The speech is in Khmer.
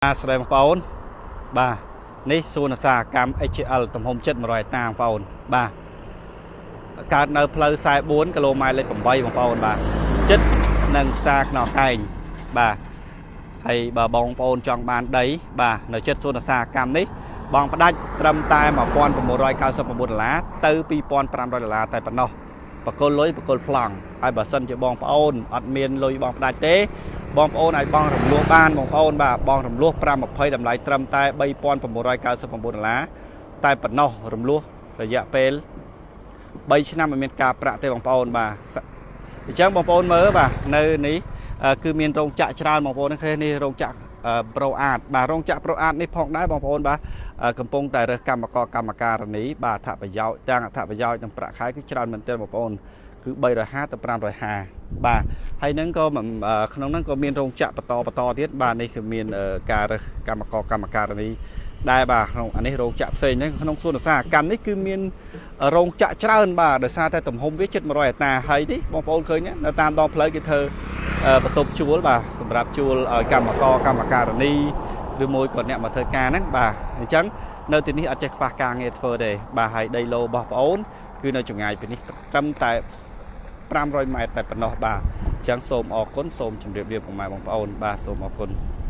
បាទស្ដីបងប្អូនបាទនេះសួនឧស្សាហកម្ម HL ទំហំជិត100ហិកតាបងប្អូនបាទកើតនៅផ្លូវ44គីឡូម៉ែត្រលេខ8បងប្អូនបាទចិត្តនឹងផ្សារខ្នោកែងបាទហើយបើបងប្អូនចង់បានដីបាទនៅចិត្តសួនឧស្សាហកម្មនេះបងផ្ដាច់ត្រឹមតែ1999ដុល្លារទៅ2500ដុល្លារតែប៉ុណ្ណោះបកគលលុយបកគលប្លង់ហើយបើសិនជាបងប្អូនអត់មានលុយបងផ្ដាច់ទេ បងប្អូនអាចបងរំលោះបានបងប្អូនបាទបងរំលោះ520តម្លៃត្រឹមតែ3999ដុល្លារតែប៉ុណ្ណោះរំលោះរយៈពេល3ឆ្នាំមិនមានការប្រាក់ទេបងប្អូនបាទអញ្ចឹងបងប្អូនមើលបាទនៅនេះគឺមានរោងចក្រច្រើនបងប្អូនឃើញនេះរោងចក្រប្រូអាតបាទរោងចក្រប្រូអាតនេះផងដែរបងប្អូនបាទកំពុងតែរើសកម្មករកម្មការិនីបាទអត្ថប្រយោជន៍ទាំងអត្ថប្រយោជន៍និងប្រាក់ខែគឺច្រើនមែនទែនបងប្អូនគឺ350ទៅ550បាទហើយនឹងក៏ក្នុងហ្នឹងក៏មានរោងចក្របន្តបន្តទៀតបាទនេះគឺមានការរើសកម្មករកម្មការិនីដែរបាទក្នុងអានេះរោងចក្រផ្សេងហ្នឹងក្នុងសួនឧស្សាហកម្មនេះគឺមានរោងចក្រច្រើនបាទដោយសារតែទំហំវាជិត100ហិកតាហើយនេះបងប្អូនឃើញនៅតាមដងផ្លូវគេធ្វើបន្ទប់ជួលបាទសម្រាប់ជួលឲ្យកម្មករកម្មការិនីឬមួយក៏អ្នកមកធ្វើការហ្នឹងបាទអញ្ចឹងនៅទីនេះអត់ចេះខ្វះការងារធ្វើទេបាទហើយដីឡូរបស់បងប្អូនគឺនៅចម្ងាយពីនេះត្រឹមតែ500ម៉ែត្រតែប៉ុណ្ណោះបាទអញ្ចឹងសូមអរគុណសូមជម្រាបលាពុកម៉ែបងប្អូនបាទសូមអរគុណ។